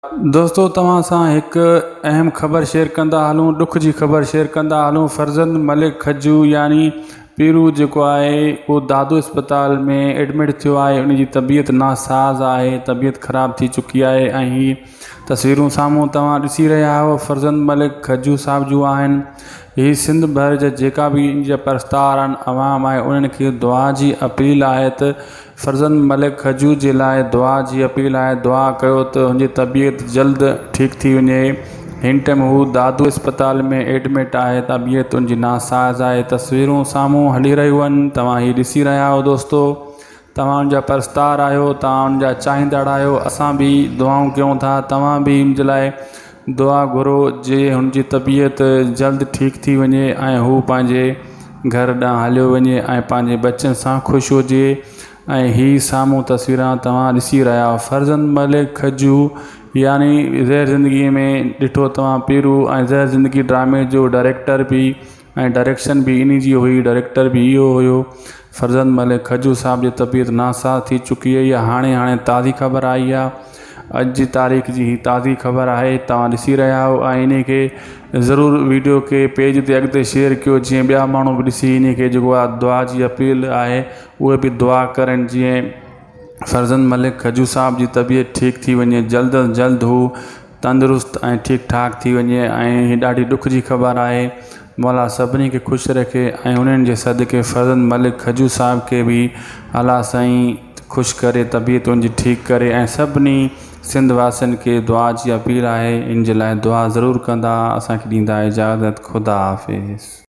دوستو توهان سان هڪ اهم خبر شيئر ڪندا هلون ڏک جي خبر شيئر ڪندا هلون فرزند ملڪ کجو يعني پيرو جيڪو آهي اهو دادو اسپتال ۾ ايڊمٽ ٿيو آهي ان جي طبيعت ناساز آهي طبيعت خراب ٿي چڪي آهي ۽ هي تصويرون سامهون توهان ڏسي رهيا آهيو فرزند ملڪ کجو صاحب جون آهن هي سنڌ ڀر جا جيڪا به ان جا پرستار آهن عوام آهي انهن کي دعا جي اپيل آهي ته فرزند ملڪ کجو جي لاء دعا جي اپيل آهي دعا ڪيو ته هن جي طبيعت جلد ٺيڪ ٿي وڃي هن ٽيم هو دادو اسپتال ۾ ايڊمٽ آهي طبيعت ان جي ناساز آهي تصويرون سامهون هلي رهيون آهن توهان هي ڏسي رهيا آهيو دوستو توهان ان جا پرستار آهيو توهان ان جا چاهيندڙ آهيو اسان به دعائون ڪيون ٿا توهان به ان جي لاء دعا گهرو جي هن جي طبيعت جلد ٺيڪ ٿي وڃي ۽ هو پنهنجي گهر ڏانهن هليو وڃي ۽ پنهنجي ٻچن سان خوش هجي ۽ هي سامهون تصويران توهان ڏسي رهيا آهيو فرزند ملڪ کجو يعني زهر زندگي ۾ ڏٺو توهان پيرو ۽ زهر زندگي ڊرامي جو ڊائريڪٽر به ۽ ڊائريڪشن به انهي جي هئي ڊائريڪٽر به اهو هيو فرزند ملڪ کجو صاحب جي طبيعت ناساز ٿي چڪي هئي هاڻي هاڻي تازي خبر آئي آ اڄ جي تاريخ جي هي تازي خبر آهي توهان ڏسي رهيا آهيو ۽ انهي کي ضرور ويڊيو کي پيج تي اڳتي شيئر ڪيو جيئن ٻيا ماڻهو به ڏسي انهي کي جيڪو آ دعا جي اپيل آهي اهي به دعا ڪرن جيئن فرزند ملڪ کجو صاحب جي طبيعت ٺيڪ ٿي وڃي جلد از جلد هو تندرست ۽ ٺيڪ ٺاڪ ٿي وڃي ۽ هي ڏاڍي ڏک جي خبر آهي مولا سڀني کي خوش رکي ۽ انهن جي صدقي فرزند ملڪ کجو صاحب کي به الله سائين خوش ڪري طبيعت ان جي ٺيڪ ڪري ۽ سڀني سنڌ واسين کي دعا جي اپيل آهي ان جي لاء دعا ضرور ڪندا اسان کي ڏيندا اجازت خدا حافظ.